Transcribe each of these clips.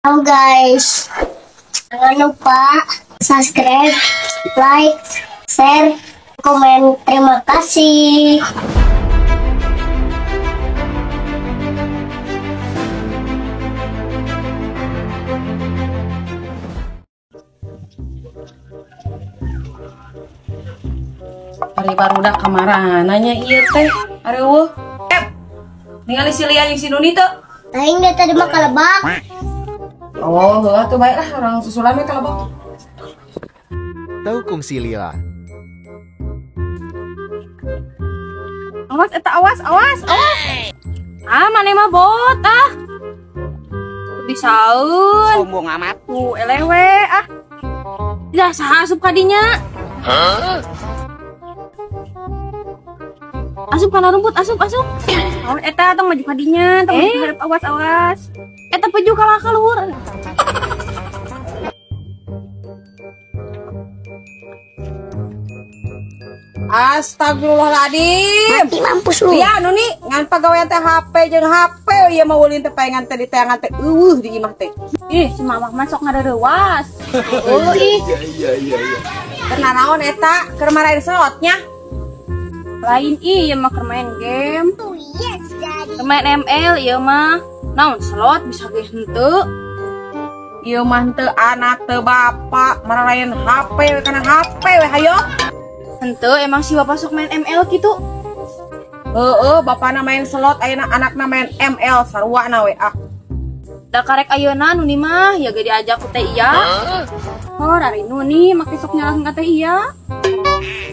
Halo guys, jangan lupa subscribe, like, share, komen. Terima kasih. Ari barudak kamarana nya ieu teh. Ari eueuh. Ningali si Lia jeung si Nuni teu? Aing da tadi mah kalebak. Oh, heuh atuh bae lah urang susulan we kalebak. Teu kungsi lila. Awas eta awas awas awas. Ah, maneh mah bot ah. Bisaeun. Sombong amat. Ku eleh we ah. Dah saha asup ka dinya? Hah? Asup kana rumput, asup, asup. Oh, eta tong maju ka dinya, tong maju hareup, awas, awas. Eta peju kalah ka luhur. Astagfirullahaladzim. Mati mampus lu. Iya, Nuni, ngan pagawean teh HP jeung HP ieu mah ulin teh paengan teh diteangan teh eueuh di imah teh. Ih, si mamah mah sok ngareurewas. Oh, ih. Iya. Keur nanaon eta? Keur marahin slotnya? Lain ih, ieu mah keur main game. Oh yes, daddy. Keur main ML ieu mah. Naon slot bisa ge henteu. Ieu mah henteu anak teu bapak mararain HP we kana HP we hayo. Henteu emang si bapak sok main ML gitu. Heeh, bapana main slot ayeuna anakna main ML saruana we ah. Da karek ayeuna Nuni mah ya ge diajak ku teh iya. Oh, ari Nuni make sok nyalahin ka teh iya.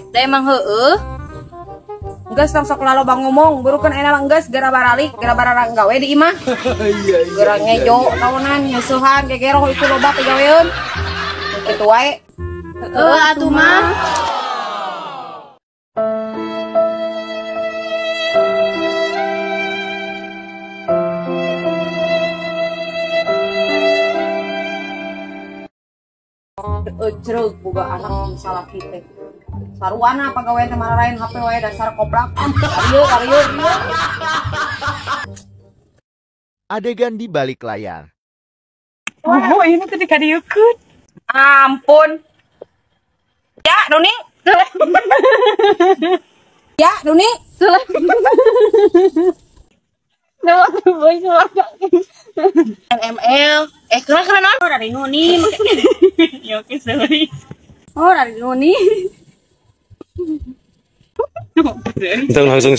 Da emang heueuh. Geus tong sok laloba ngomong, burukeun ayeuna mah geus geura baralik, geura bararang gawe di imah. Iya. Geura ngejo naonan nyeusuhan gegeroh itu loba pigaweun. Kitu wae. Heueuh atuh mah. Ecreug boga anak jeung salaki teh. Saruana pagawean teh mararain HP wae dasar koplak. Ieu ieu ieu. Adegan di balik layar. Oh, ini tadi kadieukeun. Ampun. Ya, Nuni. Ya, Nuni. ML. Keren non? Oh, dari Nuni. Ya oke, sorry. Oh, dari Nuni. Langsung.